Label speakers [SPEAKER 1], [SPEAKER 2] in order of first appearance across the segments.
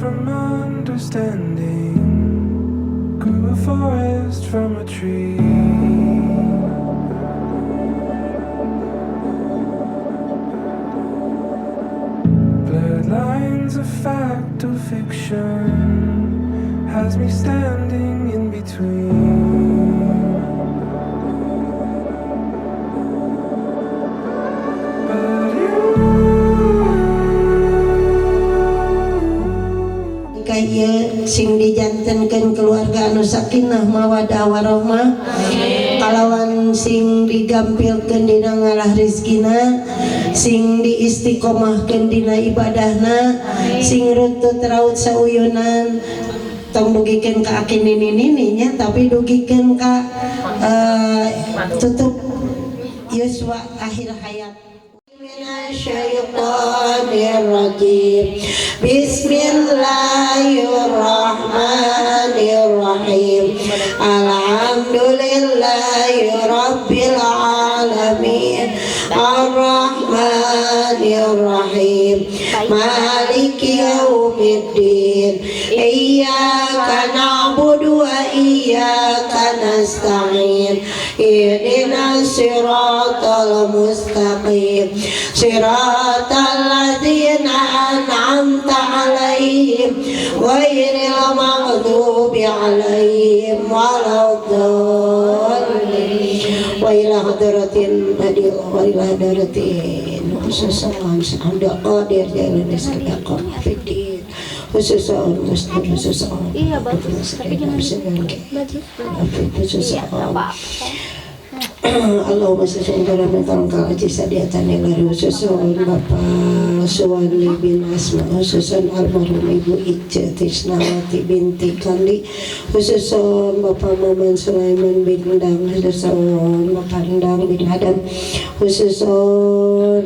[SPEAKER 1] from understanding. Grew a forest from a tree. Blurred lines of fact or fiction has me standing in between. But you
[SPEAKER 2] Ka ieu sing dijantenkeun keluarga anu sakinah mawadah warahmah, kalawan sing digampilkeun dina ngalah rizkina, sing diistiqomahkeun dina ibadahna, sing runtut raut sauyunan, tong dugikeun ka aki nini nini nya, tapi dugikeun ka tutup yuswa akhir hayat. الشيطان الرجيم. بسم الله الرحمن الرحيم. الحمد لله رب العالمين، الرحمن الرحيم، مالك يوم الدين. إياك نعبد وإياك نستعين. اهدنا الصراط المستقيم، صراط الذين أنعمت عليهم، غير المغضوب عليهم ولا الضالين. وإلى حضرة الهدي وإلى حضرة خصوصا عبد القادر جيلاني في الدين، خصوصا مسلم، خصوصا
[SPEAKER 3] Iya, bagus, tapi jangan bagus.
[SPEAKER 2] Khususnya
[SPEAKER 3] Iya, nggak apa-apa.
[SPEAKER 2] اللهم صل على من sadiatan ilahi, khususun Bapak Suwandi bin Asma, khususun almarhum Ibu Ice Tisnawati binti Kandi, khususun Bapak Maman Sulaiman bin Endang, khususun Bapak Endang bin Adam, khususun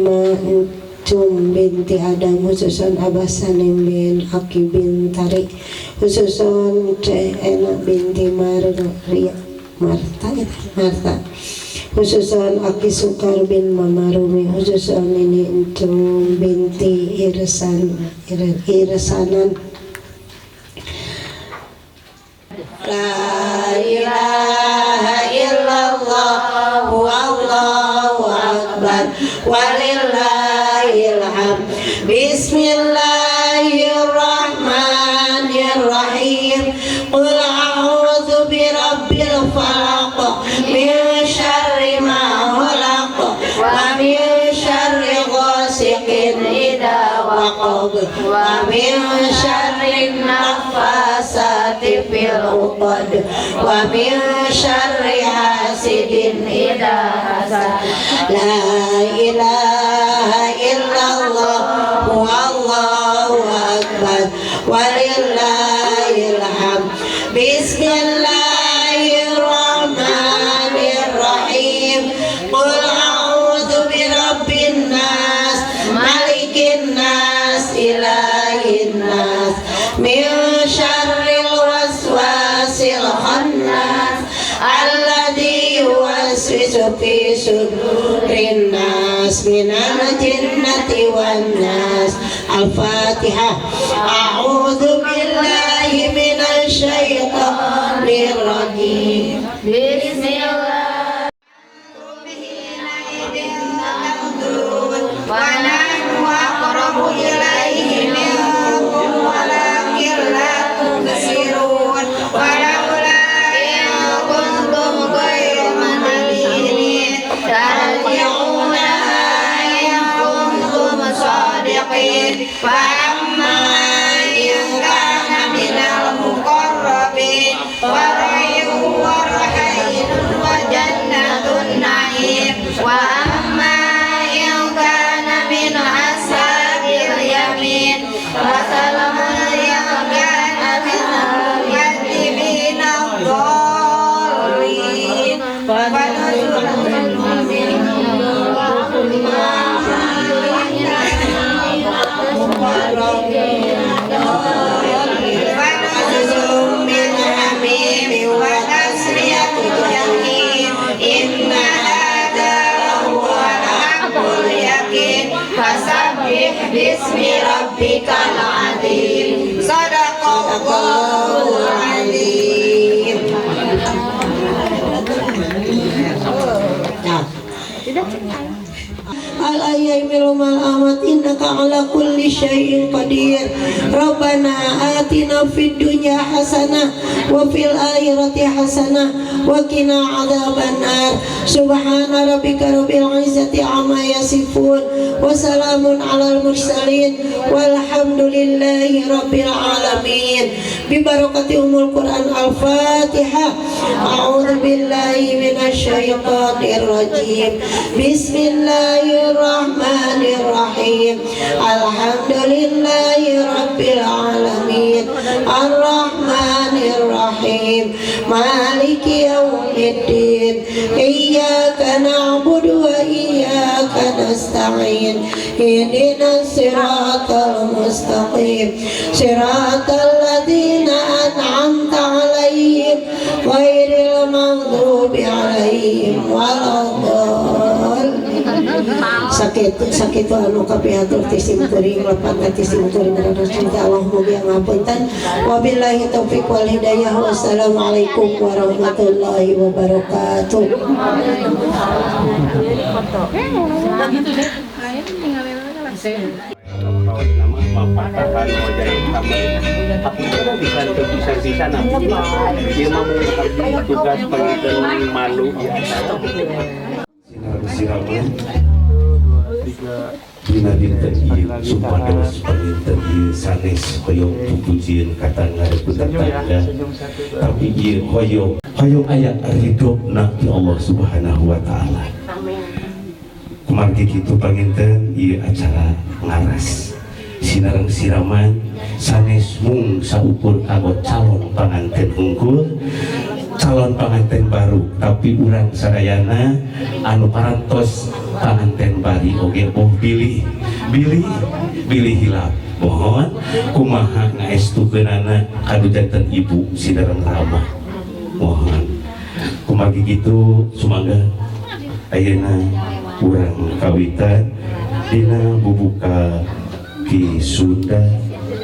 [SPEAKER 2] Macum binti Adam, khususun Abah Sanim bin Aki bin Tarik, khususun Ceh Ena binti Maria Marta ya, Marta, khususan Aki Sukar bin Mama Rumi, khususan ini Encum binti Irsan Irsanan. لا إله إلا الله، والله أكبر، ولله الحمد. بسم الله الرحمن الرحيم. قل أعوذ برب الفلق، من شر ما خلق، ومن شر غاسق إذا وقب، ومن شر النفاثات في العقد، ومن شر حاسد إذا حسد. لا إله إلا الله، والله أكبر، ولله الحمد. بسم الله الرحمن الرحيم. قل أعوذ برب الناس، ملك الناس، إله الناس، من شر الوسواس الخناس، الذي يوسوس في صدور الناس، من الجنة والناس. الفاتحة. أعوذ بالله من الشيطان الرجيم.
[SPEAKER 3] بسم الله.
[SPEAKER 2] ونحن أقرب إليه منكم ولكن لا تبصرون. ولولا إن كنتم غير مدينين ترجعونها إن كنتم صادقين. فأما إن كان من المقربين، فروح وريحان وجنة النعيم. وأما إن كان من أصحاب اليمين، فسلام إن كان من المكذبين الضالين، فنزل من مقربين، فنزل من حميم وتصلية جحيم. إن هذا لهو حق اليقين. فسبح باسم ربك العظيم. Sadaqallahul azim. Nah. Al-ayyaimil amat innaka ala kulli syai'in qadir. Rabbana atina fid dunya hasanah wa fil akhirati hasanah wa qina adzabannar. Subhana rabbika rabbil izzati amma yasifun wa salamun alal mursalin walhamdulillahi rabbil alamin. Bi barakati umul Quran. Al-Fatihah. A'udzu billahi minasyaitonir rajim. Bismillahirrahmanirrahim. Alhamdulillahi rabbil alamin. Arrahmanir rahim. Maliki yaumiddin. Iyyaka na'budu wa iyyaka nasta'in. Ihdinas siratal mustaqim. Siratal ladzina an'amta 'alaihim ghairil maghdubi 'alaihim waladdallin. Sakit sakit anu kapihatur ti simkuring lepat ti simkuring rados cinta Allah mugi ngapunten. Wabillahi taufik wal hidayah. Wassalamualaikum warahmatullahi wabarakatuh.
[SPEAKER 4] Tugas pengitung malu
[SPEAKER 5] Siraman dina dinten ieu supados panginten ieu sanes hoyong pupujieun ka tangga ku tetangga, tapi ieu hoyong hoyong aya ridhona ti Allah Subhanahu wa taala. Kumargi kitu panginten ieu acara ngaras sinareng siraman sanes mung saukur kanggo calon panganten hungkul, calon panganten baru, tapi urang sadayana anu parantos panganten bari oge boh bilih bilih bilih hilap mohon kumaha ngaestukeunana kadu janten ibu sinareng rama. Mohon kumargi kitu sumangga ayeuna urang kawitan dina bubuka di Sunda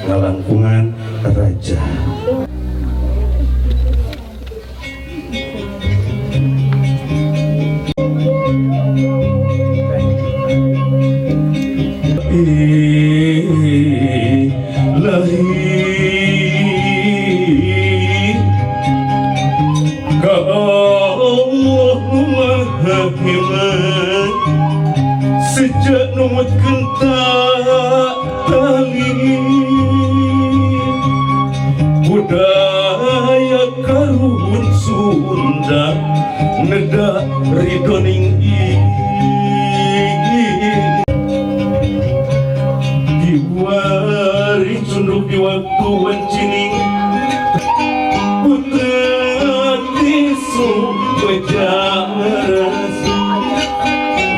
[SPEAKER 5] ngalangkungan raja. Ilahi ka Allah nu maha hebat sejak numutkeun tali budaya karuhun Sunda neda ridoning Kiwari cunduk di waktu wancining putra tisu wejaras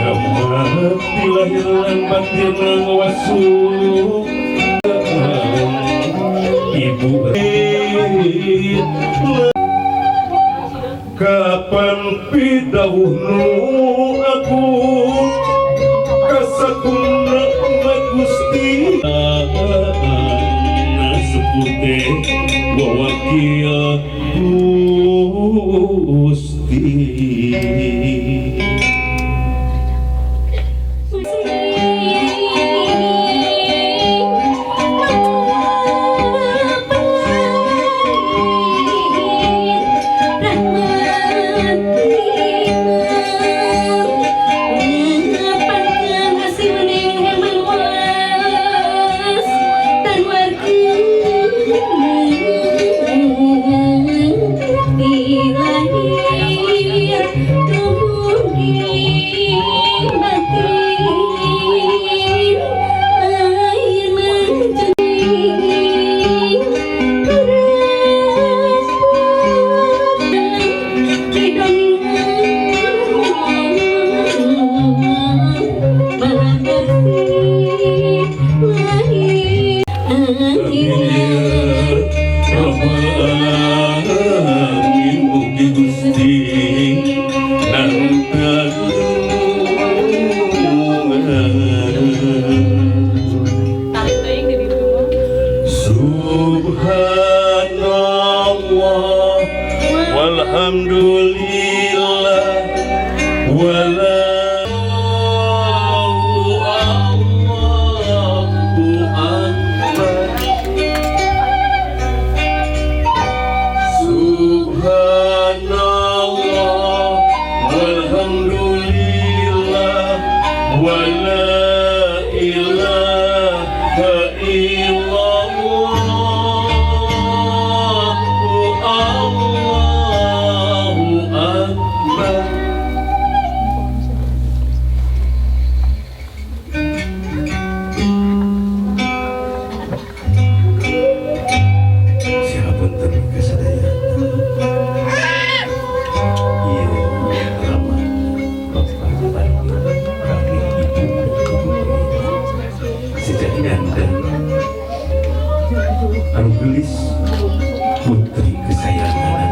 [SPEAKER 5] Ngamati lahir lan batin ngawasu ibu. Kapan pidawuh nu aku kasakumna umat Gusti sepute wawakil Gusti. Subhanallah. Wa la ilaha illallah. Allahu Akbar. Siapa kasadaya. Ieu Rama, Bapak Parmin, kami ibu dan ibu sejak nyandan anu gelis, putri kesayangan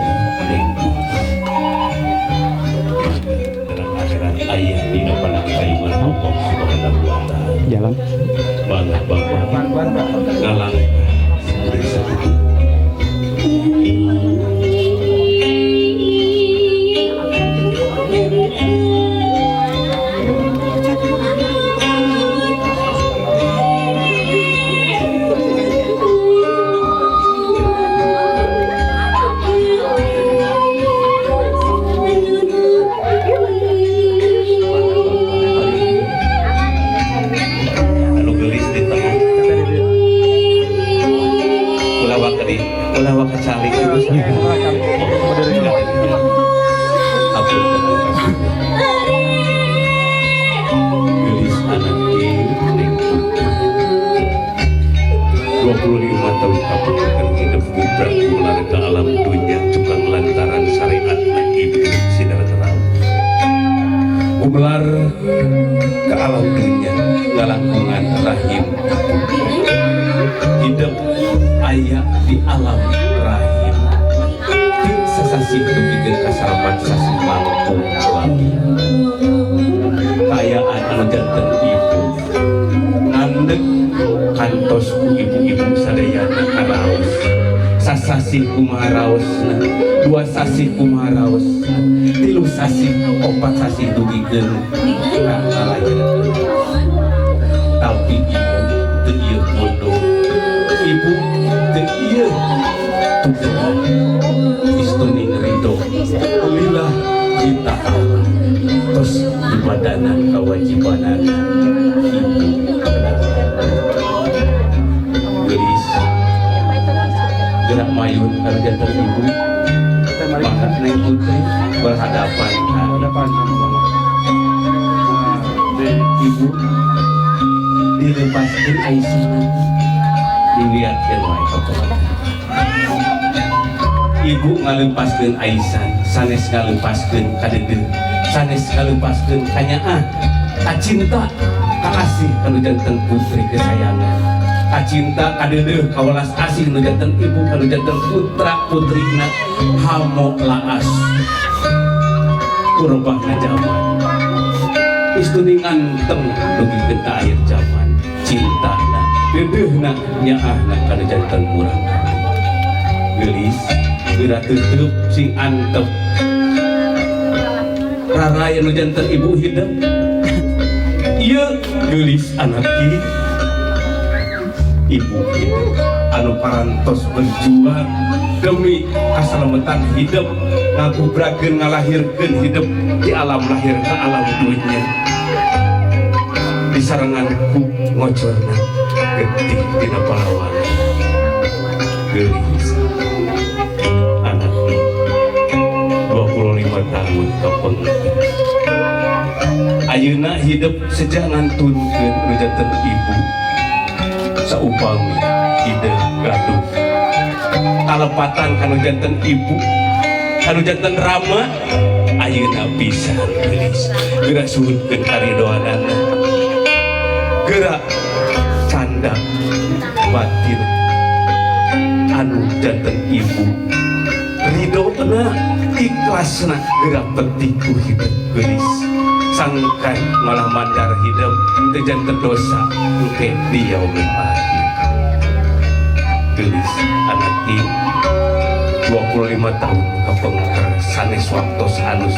[SPEAKER 5] Neng Putri dalam akhirat ayah dina panangkayungan Allah Subhanahu wa Ta'ala.
[SPEAKER 4] Jalan.
[SPEAKER 5] Bangga bapak ngalangkah seperti satu. Anu gelis di tengah, ulah waka di, ulah waka calik. Apunten. Gelis anak Neng Putri, 25 tahun kapengker hidup gubrak ular ke alam dunia cukang lantaran syariat ibu sinar terang gumelar ke alam dunia ngalangkungan rahim hidup aya di alam rahim ti sasasih dugikeun ka salapan sasih langkung lami. Kaayaan anu janten ibu ngandeg kantos ku ibu-ibu sadayana karaos. Sasasih kumaha raosna, 2 sasih kumaha raosna, 3 sasih, 4 sasih dugikeun ka ngalahireun. Tapi ibu teu ieu bodoh, ibu teu ieu tugeran, istuning ridho lillahi ta'ala tos ibadana kewajibanana ibu. Gelis, gerak mayun kalau janten ibu. Maka Neng Putri berhadapan ka ibu, dilepaskan aisana, dilihatkan wae ka ibu. Ngalepaskeun aisan, sanes ngalepaskeun kadeudeuh, sanes ngalepaskeun kanyaah, kacinta, kaasih kanu janten putri kesayangan, kacinta, kadeudeuh, kawelas asih nu janten ibu kanu janten putra putrina. Hamo laas kurubahna zaman, istuni nganteng dugikeun ka akhir zaman, cintana, deudeuhna, nyaahna kanu janten murang. Gelis, geura tutup, sing antep raraya nu janten ibu hidup. Ieu geulis anak ibu hidup anu parantos berjuang demi kasalamatan hidup, ngagubrakeun, ngalahirkeun hidup di alam lahir ke alam dunia disarengan ku ngocorna getih dina pahlawan. Geulis anak 25 tahun kapengker ayeuna hidup sejak ngantunkeun nu janten ibu. Saupami hidup gaduh kalepatan kanu janten ibu, kanu janten rama, ayeuna pisan. Geulis, geura suhunkeun karidoanana, geura candak batin anu janten ibu ridona, ikhlasna, geura petik ku hidup. Geulis, sangkan malah mandar hidup teu janten dosa engke di yaumil akhir. Geulis anak 25 tahun kapengker sanes waktos alus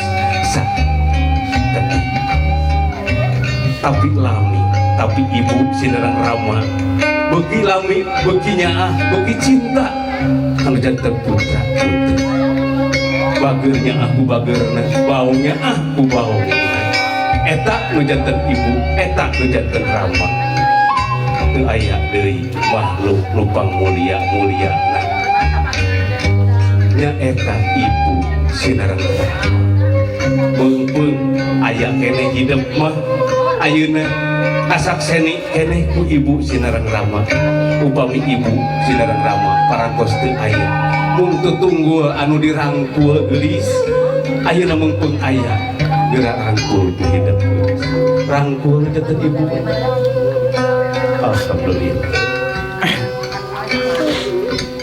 [SPEAKER 5] saketik, tapi lami, tapi ibu sinerang rama beuki lami, beuki nyaah, beuki cinta kalau janten putra putri. Bagernya aku bagerna, baunya aku baungna. Eta nu janten ibu, eta nu janten rama. Teu aya deui makhluk nu pangmulia muliana nyaeta ibu sinareng rama. Meungpeung aya keneh hidup mah ayeuna kasakseni keneh ku ibu sinareng rama. Upami ibu sinareng rama parantos teu aya, mung tutunggul anu dirangkul geulis. Ayeuna meungpeung aya, geura rangkul ku hidup geulis, rangkul janten ibu. Alhamdulillah,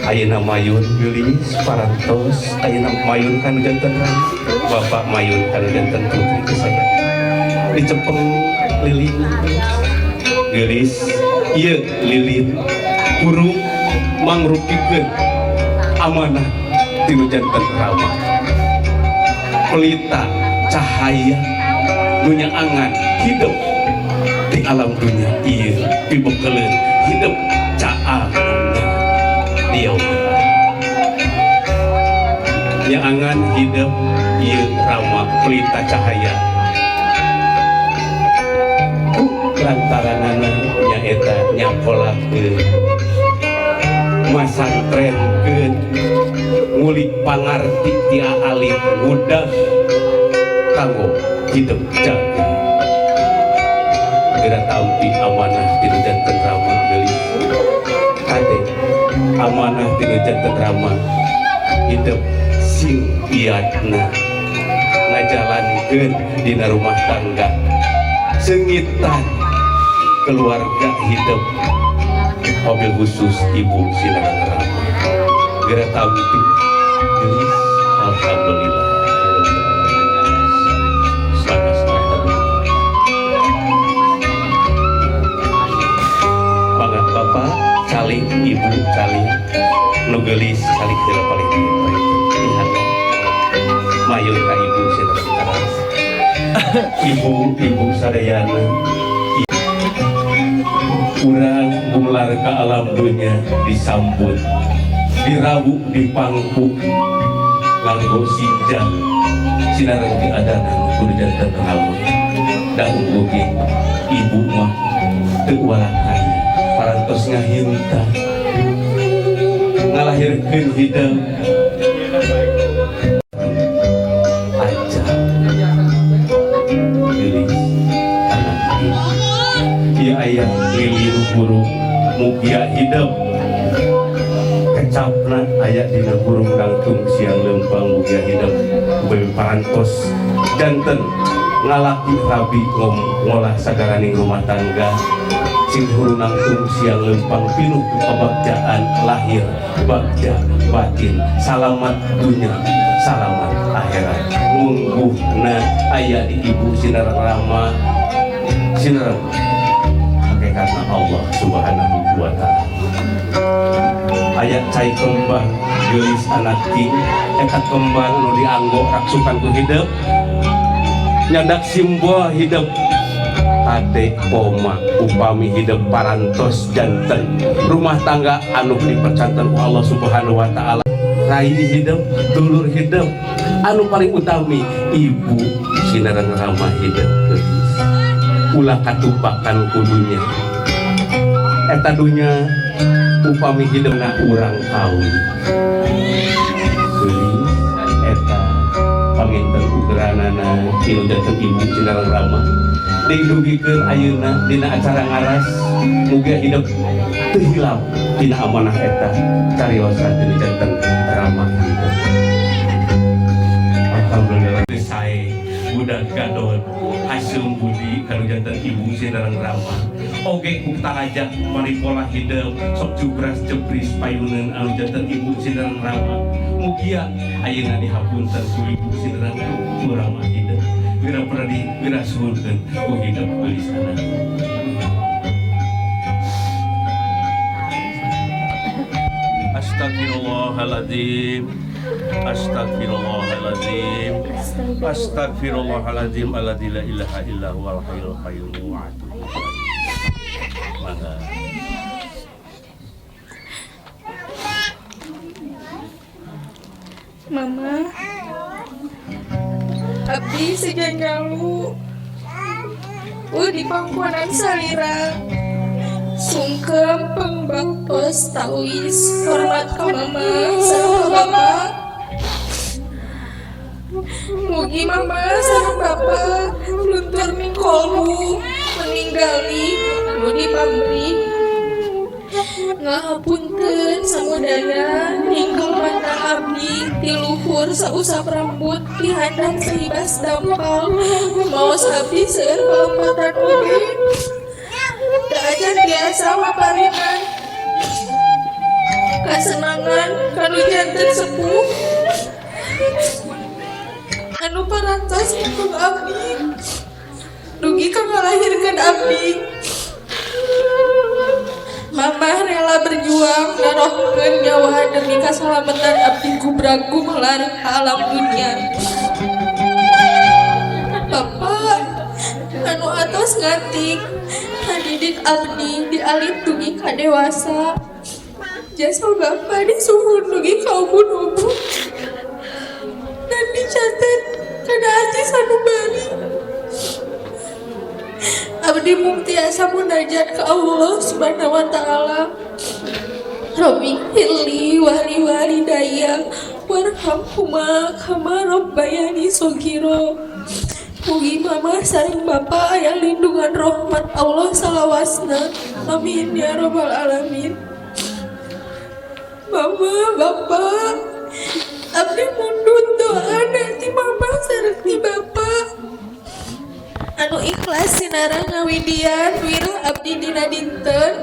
[SPEAKER 5] ayeuna mayun geulis parantos. Ayeuna mayun kanu janten rama, bapak mayun kanu janten putri kesayangan, dicepeng lilin geulis. Ieu lilin kurung mangrupikeun amanah tinu janten rama, pelita cahaya nu nyaangan hidup di alam dunia ieu, pibekeleun hidup caangna dieu nyaangan hidup. Ieu rama pelita cahaya ku lantaranana nyaeta nyakolakeun, masantrenkeun, ngulik pangarti ti alit ngudah kanggo hidup jaga. Geura tampi amanah tinu janten rama geulis. Kade amanah tinu janten rama, hidup sing iatna ngajalankeun dina rumah tangga, seungitan keluarga hidup, mobil khusus ibu sinareng rama. Geura tampi geulis. Alhamdulillah. Sanes. Alhamdulillah. Mangga bapak calik, ibu calik, nu geulis calik heula paling dieu lihat mayun ka ibu sinareng rama. Ibu, ibu sadayana, urang gumelar ke alam dunia disambut, dirawu, dipangku nganggo sinjang sinareng diadanan kudu janten rama. Da ge ibu mah teu walakaya parantos ngahinta ngalahirkeun hidup aja. Geulis anak ieu aya lilin burung, mugia hidup kecapna aya dina burung kangtung siang lempang. Mugia hidup upami parantos janten ngalaki rabi ngom ngolah sagaraning rumah tangga sing hurunangtung siang lempang pinuh kebagjaan lahir, bagja batin, salamat dunia, salamat akhirat. Mungguhna aya di ibu sinareng rama, sinareng hakikatna Allah Subhanahu wa Ta'ala. Aya cai kembang geulis anak king, eta kembang nu dianggo raksukan ku hidup, nyandak simbol hidup. Kade koma upami hidup parantos janten rumah tangga anu dipercanten ku Allah Subhanahu wa Ta'ala, rai hidup, dulur hidup, anu paling utami ibu sinareng rama hidup geulis. Ulah katupakan ku dunya eta dunya upami hidupna urang kawin geulis. Eta panginten ugeranana tinu janten ibu sinareng rama didugikeun ayeuna dina acara ngaras. Mugia hidup teu hilap dina amanah eta cariosan tinu janten rama hidup. Alhamdulillah, sae budak gadot haseum budi kanu janten ibu sinareng rama oge ku tarajak paripola hidup sok jubras jebris payuneun anu janten ibu sinareng rama. Mugia ayeuna dihapunten ku ibu sinareng ku rama hidup. Geura perdi, geura suhunkeun ku hidup geulis anak. Astagfirullahaladzim. Astagfirullahaladzim. Astagfirullahaladzim. Alladzi la ilaha illa huwal hayyul qayyum wa atubu ilaih. Mangga.
[SPEAKER 6] Mama, abdi sejan galu. Sepuh di pangkuanan salira. Sungkem pangbaktos tawis hormat ka mama sareng ka bapa. Mugi mama sareng bapa luntur mingkolbu meninggali nu dipamrih. Ngahapunten samudaya ninggel mata abdi ti luhur sausap rambut, ti handap sahibas dampal. Maos abdi seueur kalempatan oge, teu acan biasa maparinan kasenangan kanu janten sepuh anu parantos nyukung abdi dugi ka ngalahirkeun abdi. Mama rela berjuang narohkeun nyawa demi kasalamatan abdi gubrag gumelar ka alam dunia. Bapak anu atos ngatik ngadidik abdi di alit dugi ka dewasa. Jasa bapak disuhun dugi ka ubun-ubun dan dicatat kana hati sanubari. Abdi mung tiasa munajat ke Allah Subhanahu wa Ta'ala. Rabbighfirli wali walidayya warhamhuma kama rabbayani shaghira. Mugi mama sareng bapa aya lindungan rahmat Allah salawasna. Amin ya robbal alamin. Mama, bapak, abdi mundut doa ti mama sareng ti bapa anu ikhlas sinareng ngawidian wireh abdi dina dinten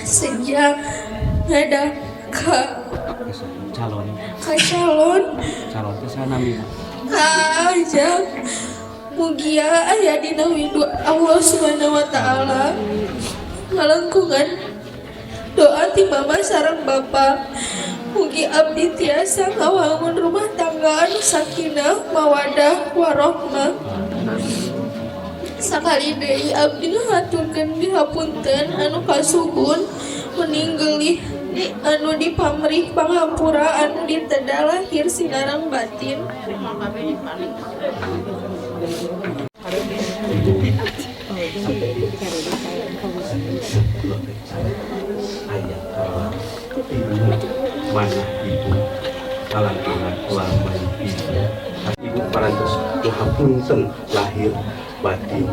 [SPEAKER 6] sejak ngada ka
[SPEAKER 4] calon
[SPEAKER 6] ka calon.
[SPEAKER 4] Calon teh saha namina?
[SPEAKER 6] Ka Ajang. Mugia aya dina windu Allah Subhanahu wa Ta'ala, ngalangkungan doa ti mama sareng bapa. Mugi abdi tiasa ngawangun rumah tangga anu sakinah, mawadah, warohmah. Sakali deui abdi ngahaturkeun dihapunten anu kasuhun meninggelih anu dipamrih panghampura anu diteda lahir sinareng batin.
[SPEAKER 5] Ibu ayah ibu mana, ibu kalangkungan lambai ibu, ibu parantos ngahapunten lahir batin.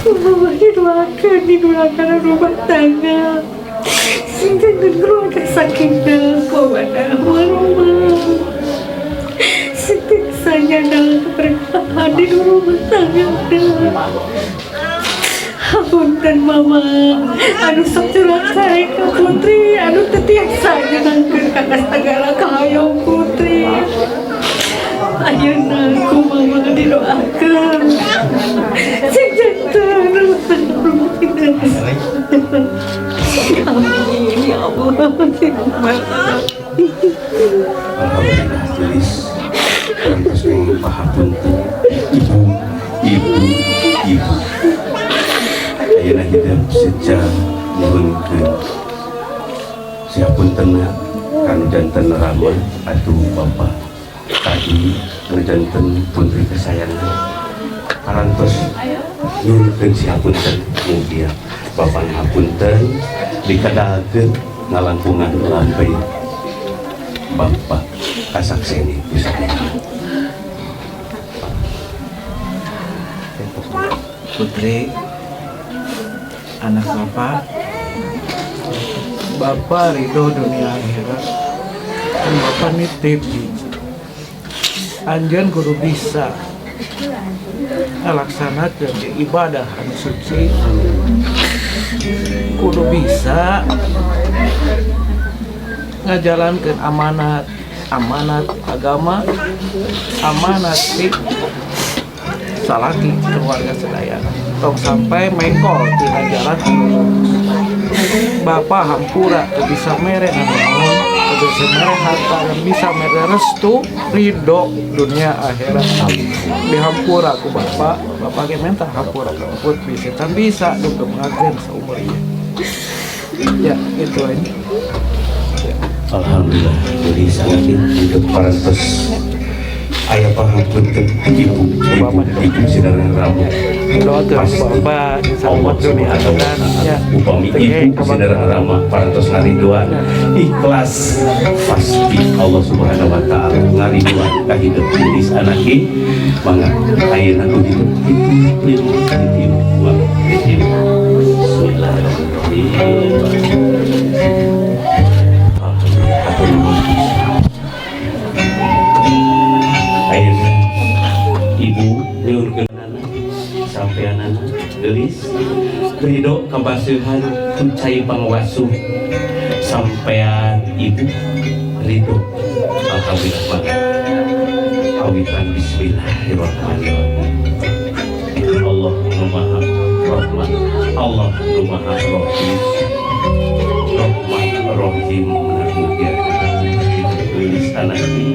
[SPEAKER 7] Mama didoakan, didoakan rumah tangga sing janten keluarga sakinah, mawadah, warahmah, sing tiasa dalam keberkahan di rumah tangga. Hapunten Mama anu sok curakai ka Putri, anu teu tiasa nyenangkeun kana sagala kahayang Putri. Ayeuna ku Mama didoakeun sing janten rumah tangga. Amin ya Allah ya Rabbal.
[SPEAKER 5] Alhamdulillah, tulis parantos kenging pahapunten ibu, ibu, ibu. Ayeuna hidup sejak nyuhunkeun sihapuntenna kanu janten rama atau bapak tadi, nu janten putri kesayangan parantos nyuhunkeun sihapunten. Mugia bapak ngapunten dikedalkeun ngalangkungan lampai bapak kasakseni ku sadaya.
[SPEAKER 8] Putri, anak bapak, bapak ridho dunia akhirat kan. Bapak nitip anjeun kudu bisa ngalaksanakeun ibadah anu suci, kudu bisa ngajalankeun amanat, amanat agama, amanat ti salaki keluarga sedaya. Tong sampai mengkol tina jalan anu lurus. Bapak hampura teu bisa mere anu naon, teu bisa mere harta dan bisa mere restu, ridho dunia akhirat. Dihampura ku bapak, bapak ge minta hampura ka Putri, setan bisa dugemakeun saumur ieu. Ya, itu aja.
[SPEAKER 5] Alhamdulillah, jadi sangat hidup parantos aya pahapunten ibu, ibu, ibu sinareng rama.
[SPEAKER 8] Doakeun
[SPEAKER 5] Pasti.
[SPEAKER 8] Bapak
[SPEAKER 5] Allah
[SPEAKER 8] selamat dunia
[SPEAKER 5] Subhanahu wa
[SPEAKER 8] akhirat
[SPEAKER 5] Ta'ala.
[SPEAKER 8] ya.
[SPEAKER 5] Upami ibu sinareng ramah parantos ngaridoan ikhlas, pasti Allah Subhanahu wa Ta'ala ngaridoan ka hidup geulis anaki. Mangga ayeuna ku hidup itu lima itu dua itu. Bismillahirrahmanirrahim. Alhamdulillah. Ayeuna ibu nyuhunkeun sampeanana geulis ridho kabaseuhan ku cai pangwasuh sampean. Ibu ridho, alhamdulillah. Maka awitan bismillahirrahmanirrahim. Allah nu Maha Rahman, Allah nu Maha Rahim, Rahman Rahim. Nah, geulis anaki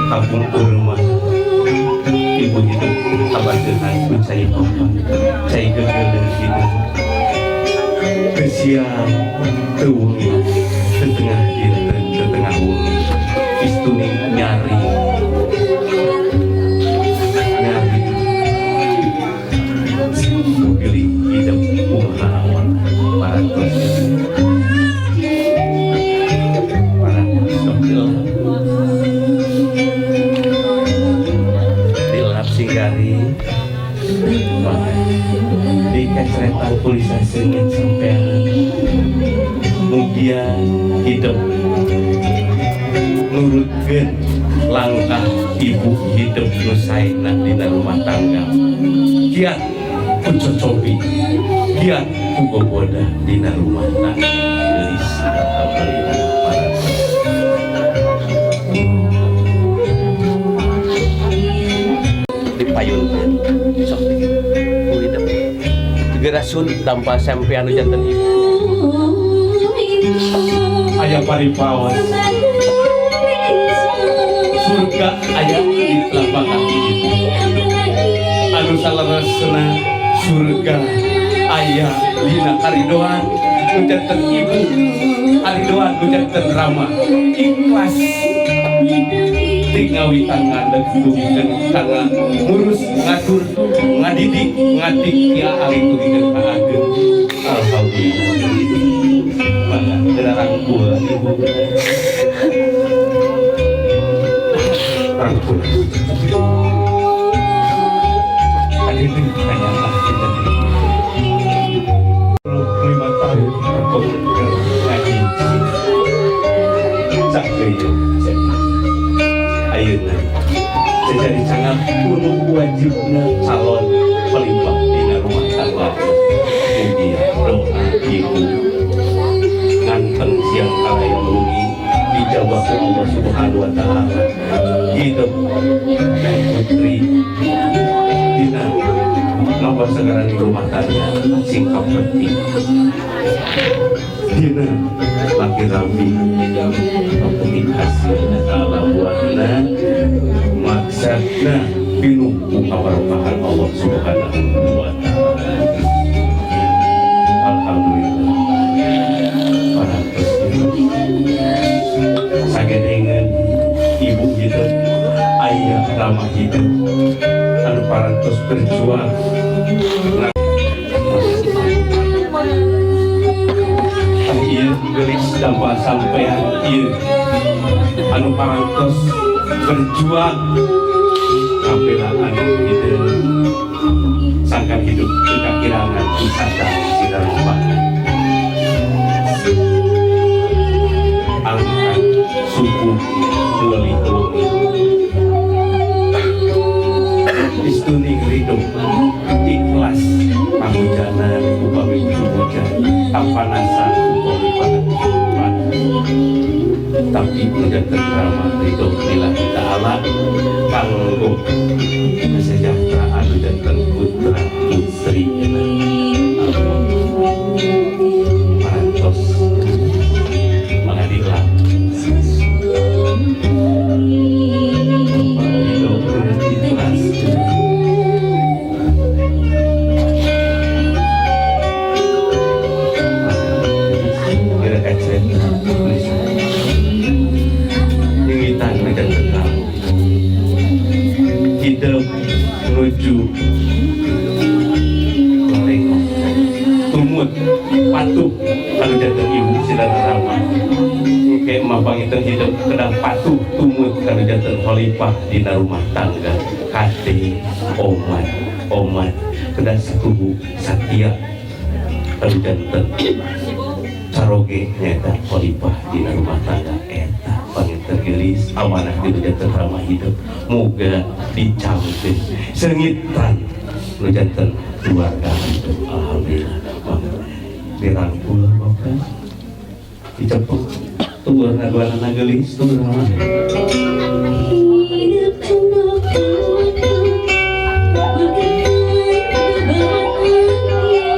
[SPEAKER 5] kapungkur mah ibu hidup kabaseuhan ku cai opat, cai gegeuleuh, hidup teu siang teu wengi, teu tengah dinten teu tengah wengi, istuni nyari nyari pilih hidup kumaha awal parantos parantos. Sok dilap, dilap sing garing. Maka dikeceretan kulisa seungit sampean, mugia hidup nurutkeun langkah ibu hidup nu saena dina rumah tangga, kiat ku cocobi, kiat ku gogoda dina rumah tangga. Geulis, alhamdulillah, parantos.
[SPEAKER 4] Dipayunkeun sok ku hidup segera sun dampa sampean nu janten ibu.
[SPEAKER 5] Aya paripaos, surga aya di telapak kaki ibu. Anu saleresna surga aya dina karidoan nu janten ibu, karidoan nu janten rama, ikhlas ti ngawitan ngadeg dugikeun kana ngurus, ngatur, ngadidik, ngadik ya alit dugikeun ka ageng. Alhamdulillah. Mangga geura rangkul ibu, rangkul. Aduh, tanya ah kita 5 tahun ngaji cak geuyeun. Ayeuna jadi sangat kudu wajibna calon pelimpah dina rumah tangga, mugia doa ibu nganteng siang kalayan wengi dijabah ku Allah Subhanahu wa Ta'ala. Hidup dan putri dina nomor sekarang di rumah tangga sing kapenting dina laki rabi, kapenting hasilna ta'ala buahna maksudna pinuh ku kabarokahan Allah Subhanahu wa Ta'ala. Alhamdulillah, parantos sagedengeun ibu gitu, ayah ramah hidup anu parantos berjuang. Tah ieu geulis dampa sampean ieu anu parantos berjuang ngabelaan gitu sangkan hidup teu kakirangan wisata sina rupakan angkat subuh mulih wengi istuning ridho ikhlas, pahujanan upami hujan, kapanasan upami panas, tapi menjadi ramah ridho lillahi ta'ala kanggo kesejahteraan dan putra putri. Parantos mangadilah ridho ikhlas. Kira kacret ningitan medan kamu. Nuju thoriqoh, tumut patuh kalau janten ibu sila rama. Oke, mah panginten hidup kedah patuh tumut kalau janten khalifah dina rumah tangga. Kade omat, omat kedah sakubu satia kalau janten caroge nyaeta khalifah dina rumah tangga. Eta panginten geulis, amanah dina janten ramah hidup, moga dicangkeun seungitan nu janten keluarga hidup. Alhamdulillah. Mangga dirangkul, Bapak, dicepuk tuur ngaduanana geulis, tuur mah.
[SPEAKER 3] Hidup penuh waktu kebenaran hati dalam cinta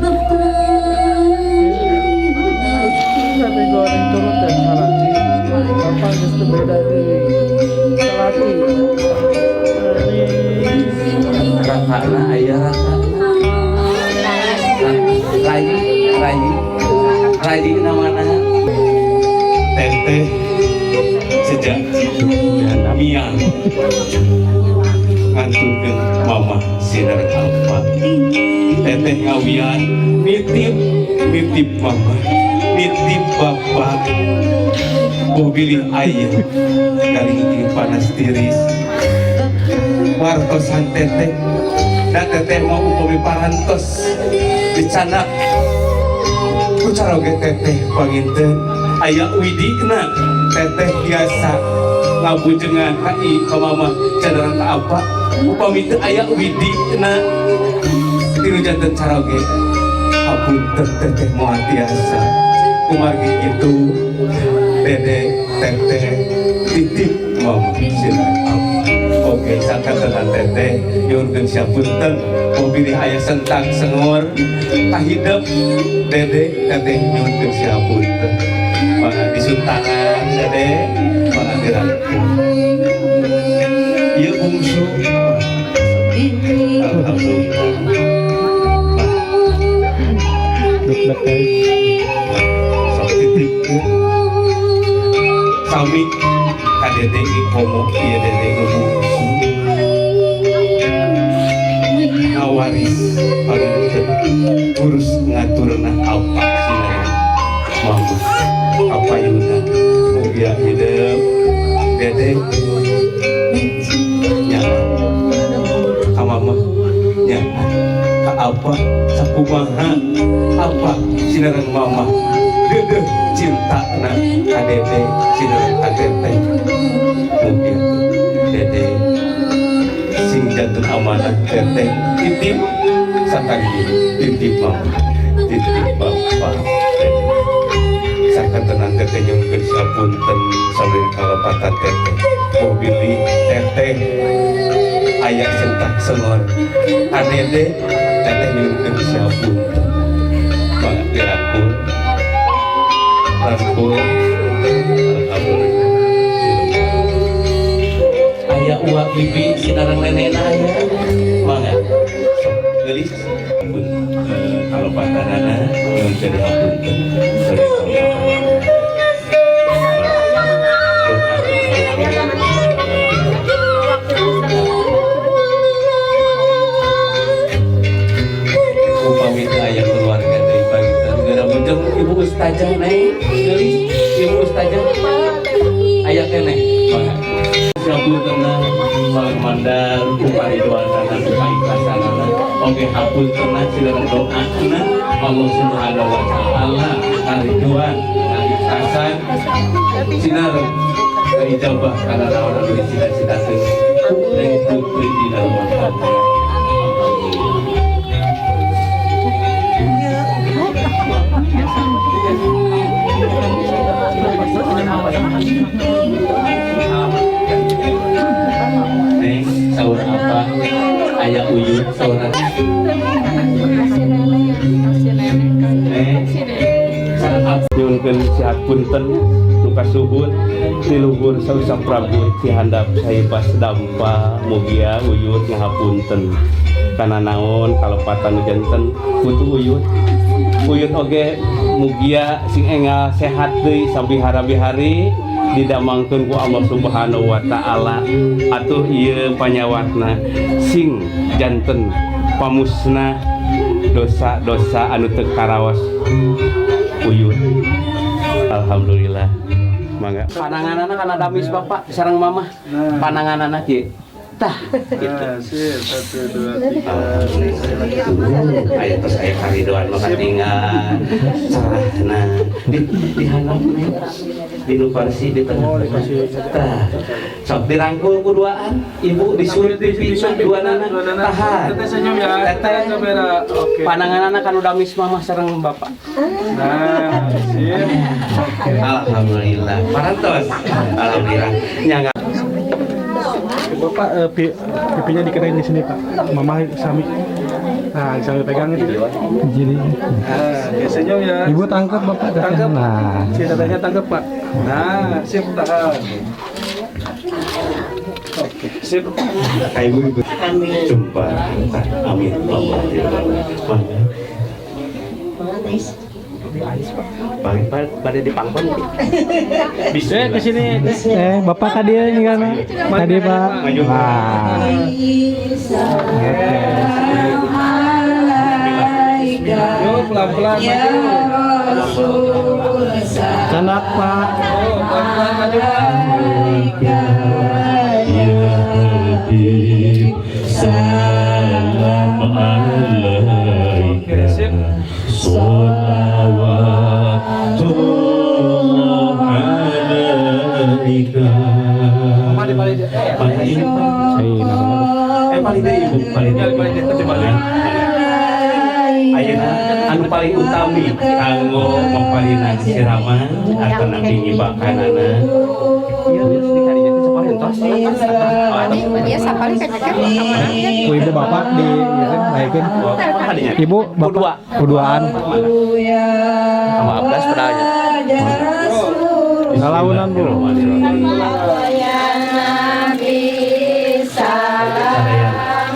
[SPEAKER 3] Bapa.
[SPEAKER 8] Sate goreng turun dan salaki. Bapak geus teu beda deui. Salaki.
[SPEAKER 4] Rakana aya, rakana Rayi, Rayi, Rayi namana.
[SPEAKER 5] Teteh sejak miang ngantunkeun mama sinar apa teteh ngawian nitip, nitip mama, nitip bapak, bilih aya kali panas tiris wartosan teteh dan teteh mau upami parantos dicanak ku caroge teteh. Panginten aya widina teteh biasa ngabujengan ka i ka mama cadaran ka apa upami teu aya widina tilu janten caroge. Hapunten, teteh moal tiasa. Kumargi kitu, dede, teteh titip mama silakan. Oke, sakantenan teteh nyuhunkeun sapunten bilih aya sentak sengor kahidep dede, teteh nyuhunkeun sapunten. Mangga disuntangan, dede, mangga dirangkul. Ieu bungsu. Alhamdulillah.
[SPEAKER 8] Deg-degan.
[SPEAKER 5] Sok titipkeun sami ka dede ge, komo ieu dede nu bungsu ngawaris panginten urus ngaturna apa sina mama apa yuna. Mugia hidup dede nya ka mama nya ka apa sakumaha apa sinareng mama dedeh cinta na ka dede sinareng ka teteh. Mugia dede sing janten amanah teteh titip sakali, titip mama, titip bapak dede. Sakantenan teteh nyungkeun sapunten sambil kalepatan teteh oh bilih teteh aya sentak sengor ka dede, teteh nyungkeun sapunten. Mangga dirangkul, rangkul. Alhamdulillah.
[SPEAKER 4] Aya uak bibi sinareng nenekna aya, mangga.
[SPEAKER 5] Sok geulis pun kalepatanana nyuhunkeun hapunten. Sorry, kalepatan.
[SPEAKER 4] Upami teu aya keluarga deui panginten geura bujeng ibu ustazah neng geulis, ibu ustazah aya keneh, mangga.
[SPEAKER 5] Sapuntenna paling mandar ku paridoanana, ku kaikhlasanana. Oke, hapuntenna silakan doana Allah Subhanahu wa taala ngaridoan ngaikhlasan sinareng ijabah kana naon anu dicita-citakeun ku neng putri dina rumah tangga. Alhamdulillah. Nyuhunkeun sehat, punten nu kasuhun ti luhur sausap Prabu, ti handap saibas dampa. Mugia Uyut ngahapunten kana naon kalepatan nu janten putu Uyut. Uyut oge mugia sing enggal sehat deui sampai harabi-hari didamangkeun ku Allah Subhanahu wa Taala. Atuh ieu panyawatna sing janten pamusnah dosa-dosa anu teu karaos Uyut. Alhamdulillah. Mangga pananganana kana damis bapak sareng mamah, pananganana kieu tah gitu.
[SPEAKER 8] Nah, sip. Satu, dua, tiga.
[SPEAKER 5] Aya tos aya karidoan mah katingal cerahna di handap di nu kursi di tengah. Tah, sok dirangkul ku duaan ibu, disuruh pipina dua nana tahan.
[SPEAKER 8] Teteh senyum ya.
[SPEAKER 5] Teteh.
[SPEAKER 8] Kamera. Oke.
[SPEAKER 5] Pananganana kanu damis mamah sareng bapak.
[SPEAKER 8] Nah, sip. Oke.
[SPEAKER 5] Alhamdulillah, parantos. Alhamdulillah nyangga.
[SPEAKER 9] Bapak, pipinya dikenain di sini, Pak. Mama sami. Nah, sambil pegang itu.
[SPEAKER 10] Jadi
[SPEAKER 8] Nah, oke, senyum ya.
[SPEAKER 10] Ibu tangkap bapak.
[SPEAKER 8] Tangkap.
[SPEAKER 10] Nah,
[SPEAKER 8] Si tetehnya tangkap, Pak. Nah, sip, tahan. Oke, sip.
[SPEAKER 5] Ibu ibu.
[SPEAKER 2] Amin.
[SPEAKER 5] Sumpah. Amin. Allah ya. Mangga.
[SPEAKER 2] Mangga, Ais.
[SPEAKER 5] Paling pada di pangpon.
[SPEAKER 9] Eh, ke sini.
[SPEAKER 10] Eh, bapak tadi ini kan tadi, Pak.
[SPEAKER 5] Maju.
[SPEAKER 10] Nah,
[SPEAKER 8] Yuk, pelan-pelan maju.
[SPEAKER 10] Canak, Pak.
[SPEAKER 8] Oh, pelan-pelan maju, Pak.
[SPEAKER 5] Ya Habib, salam alaika.
[SPEAKER 8] Sip.
[SPEAKER 5] Salawatullah alaika.
[SPEAKER 8] Mama di balik. Eh,
[SPEAKER 5] Paling ini, Pak. Eh, paling dari ibu, paling
[SPEAKER 8] Ya,
[SPEAKER 5] dari.
[SPEAKER 8] paling dari, paling.
[SPEAKER 5] Ayeuna anu paling utami kanggo mapalina siraman atau nanti ngibakanana. Ieu geus di kadinya teh sapalih tos.
[SPEAKER 6] Iya, sapalih kan kan.
[SPEAKER 10] Ku ibu bapak di ya kan naikeun.
[SPEAKER 5] Kadinya.
[SPEAKER 10] Ibu bapak kuduaan.
[SPEAKER 4] Sama Abdas pedalnya.
[SPEAKER 10] Ngalaunan, Bu.
[SPEAKER 6] Ya Nabi salam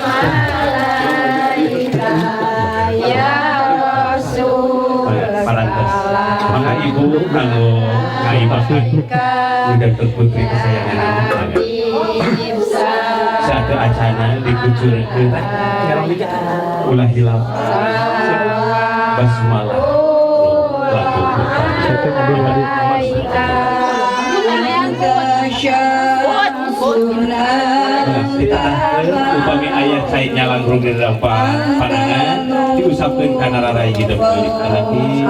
[SPEAKER 6] alaika ya Rasul.
[SPEAKER 5] Parantos. Maka ibu kanggo ngaibakan udah putri kesayangan.
[SPEAKER 6] Habib.
[SPEAKER 5] Satu acana dikucurkeun, ulah hilap basmalah lagu.
[SPEAKER 10] Teteh aduh tadi.
[SPEAKER 5] Ditatahkeun upami aya cai nyalanggrung di dalam panangan, diusapkeun kana rarai gitu laki.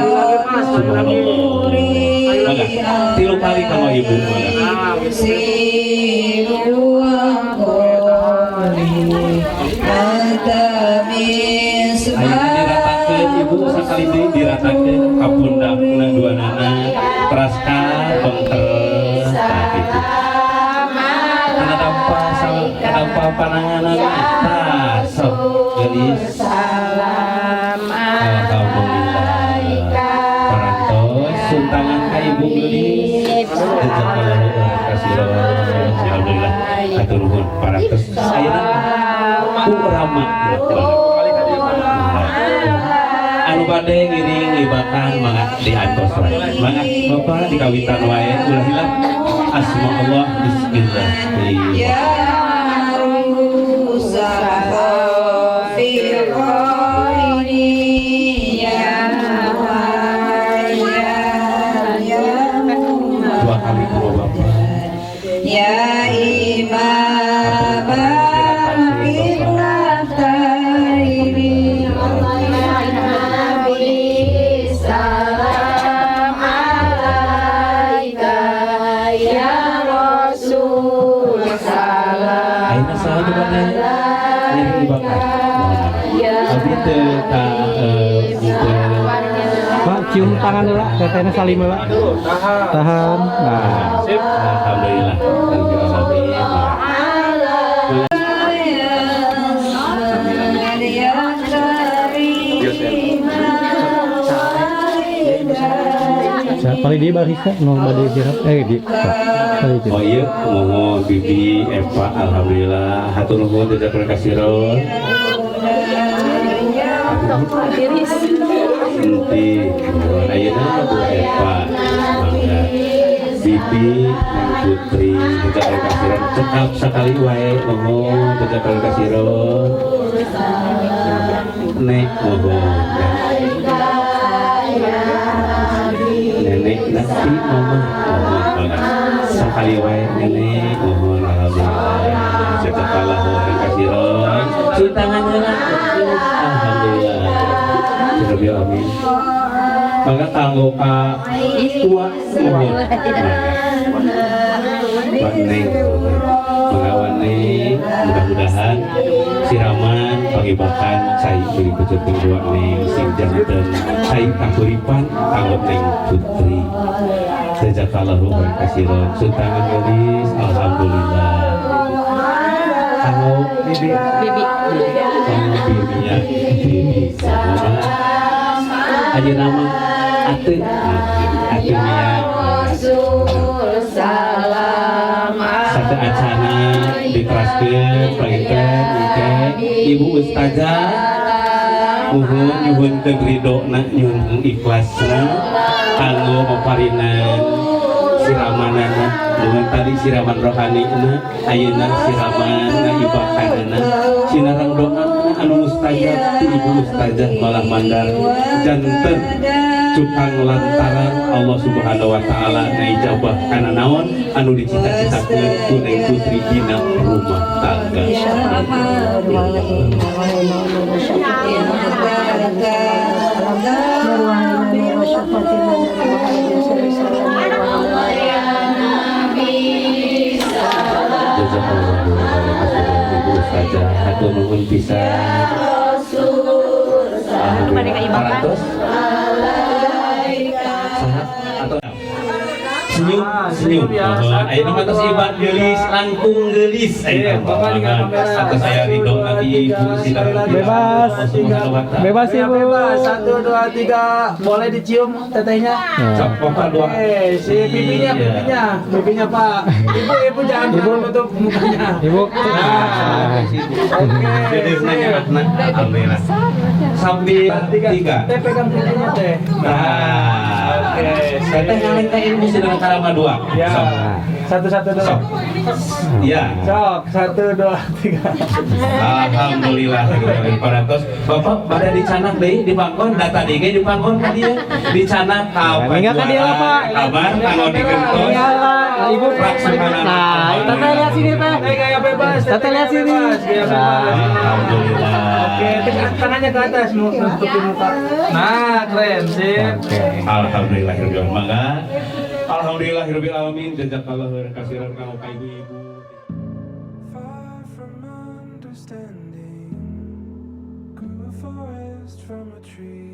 [SPEAKER 5] Subhanallah. Mangga tilu kali kanggo ibu, mangga. Ayeuna diratakeun ibu, sakali deui diratakeun ka pundakna dua nana, teras ka bengkel. Tah, kitu. Kana dampa dampa pananganan. Tah, sok geulis. Alhamdulillah, parantos suntangan ka ibu geulis. Jazakallahu khairan. Alhamdulillah, hatur nuhun, parantos. Ayeuna ku rama anu bade ngiring ngibakan, mangga diantos wae. Mangga bapak dikawitan wae, ulah hilap asma Allah, bismillah.
[SPEAKER 2] Ya
[SPEAKER 5] Dua kali ku bapak.
[SPEAKER 2] Ya Imam Qiblatain.
[SPEAKER 6] Nabi salam alaika ya Rasul salam.
[SPEAKER 5] Ayeuna saha nu bade ngiring ngibakan? Abdi teu ka buku.
[SPEAKER 10] Pak, cium tangan dulu, tetehnya salim dulu. Tahan. Nah,
[SPEAKER 8] Sip.
[SPEAKER 5] Alhamdulillah. Alhamdulillah.
[SPEAKER 2] Ya.
[SPEAKER 10] Paling dia barisa nu bade jirap eh di. Paling dia.
[SPEAKER 5] Oh iya, mohon Bibi Eva, alhamdulillah. Hatur nuhun jazakallahu kasiron. Nanti mohon ayeuna Bu Eva. Mangga. Bibi Neng Putri jazakallahu kasiron. Cekap sakali wae mohon jazakallahu kasiron. Nek mohon. Nenek nanti mama mohon banget sekali wae nenek mohon, alhamdulillah, jazakallahu khairan kasiron. Cium tangan heula, alhamdulillah. Rabbil alamin. Mangga kanggo ka tua mohon, mangga Pak Neng, mangga Wak Neng, mudah-mudahan siraman pangibakan cai dikucurkeun ku Wak Neng sing janten cai kahuripan kanggo Neng Putri. Jazakallahu khairan kasiron. Cium tangan geulis, alhamdulillah. Kanggo Bibi,
[SPEAKER 7] Bibi.
[SPEAKER 5] Kanggo Bibi ya, Bibi. Ayeuna mah ate, ate Mia. Satu acana diteraskeun panginten engke Ibu Ustazah muhun nyuhunkeun ridona, nyuhunkeun ikhlasna kanggo maparinan siramanana. Dengan tadi siraman rohanina, ayeuna siraman ngaibakanana, sinareng doa anu mustajab ti Ibu Ustazah malah mandar janten cukang lantaran Allah Subhanahu wa taala ngaijabah kana naon anu dicita-citakeun ku Neng Putri dina rumah tangga. Jazakallahu khairan Ibu Ustazah, hatur nuhun pisan. Alhamdulillah. Parantos? Saha atau senyum, senyum. Mohon. Ayeuna mah tos ibat geulis, langkung geulis. Ayeuna mah. Atau saya ridho nanti Ibu Sita.
[SPEAKER 10] Bebas. Bebas
[SPEAKER 8] Ya,
[SPEAKER 10] Ibu.
[SPEAKER 8] bebas. Satu, dua, tiga. Boleh dicium tetehnya?
[SPEAKER 5] Sok, Bapak dua.
[SPEAKER 8] Oke, si pipinya,
[SPEAKER 5] Iya.
[SPEAKER 8] pipinya, pipinya Pak. Ibu, ibu jangan
[SPEAKER 10] Ibu.
[SPEAKER 8] tutup mukanya.
[SPEAKER 10] Ibu.
[SPEAKER 8] Nah, oke.
[SPEAKER 5] Jadi nanya, nah, alhamdulillah. Sambil tiga.
[SPEAKER 8] Teh pegang pipinya teh.
[SPEAKER 5] Nah,
[SPEAKER 8] Oke.
[SPEAKER 5] Teteh ngaleng teh ilmu sedang karama dua.
[SPEAKER 8] Ya.
[SPEAKER 5] Sok.
[SPEAKER 8] Satu, satu, dua.
[SPEAKER 5] Sok. Ya.
[SPEAKER 8] Sok, satu, dua, tiga.
[SPEAKER 5] Alhamdulillah parantos. Bapak pada dicanak deui di pangkon, data deui ge di pangkon ka dieu. Dicanak ka
[SPEAKER 10] Ninggal ka dieu lah, Pak.
[SPEAKER 5] Kabar kanggo digentos.
[SPEAKER 10] Tinggal lah. Ibu. Nah, teteh lihat sini teh.
[SPEAKER 8] Eh, gaya bebas.
[SPEAKER 10] Teteh lihat sini.
[SPEAKER 8] Bebas, gaya bebas.
[SPEAKER 5] Alhamdulillah.
[SPEAKER 8] Oke, tekan tangannya ke atas, nutupin muka. Nah, keren, sip.
[SPEAKER 10] Oke.
[SPEAKER 5] Alhamdulillahirabbil alamin. Mangga. Alhamdulillahirabbil alamin. Jazakallahu khairan kasiran kanggo ka ibu-ibu.
[SPEAKER 1] Far from understanding, grew a forest from a tree.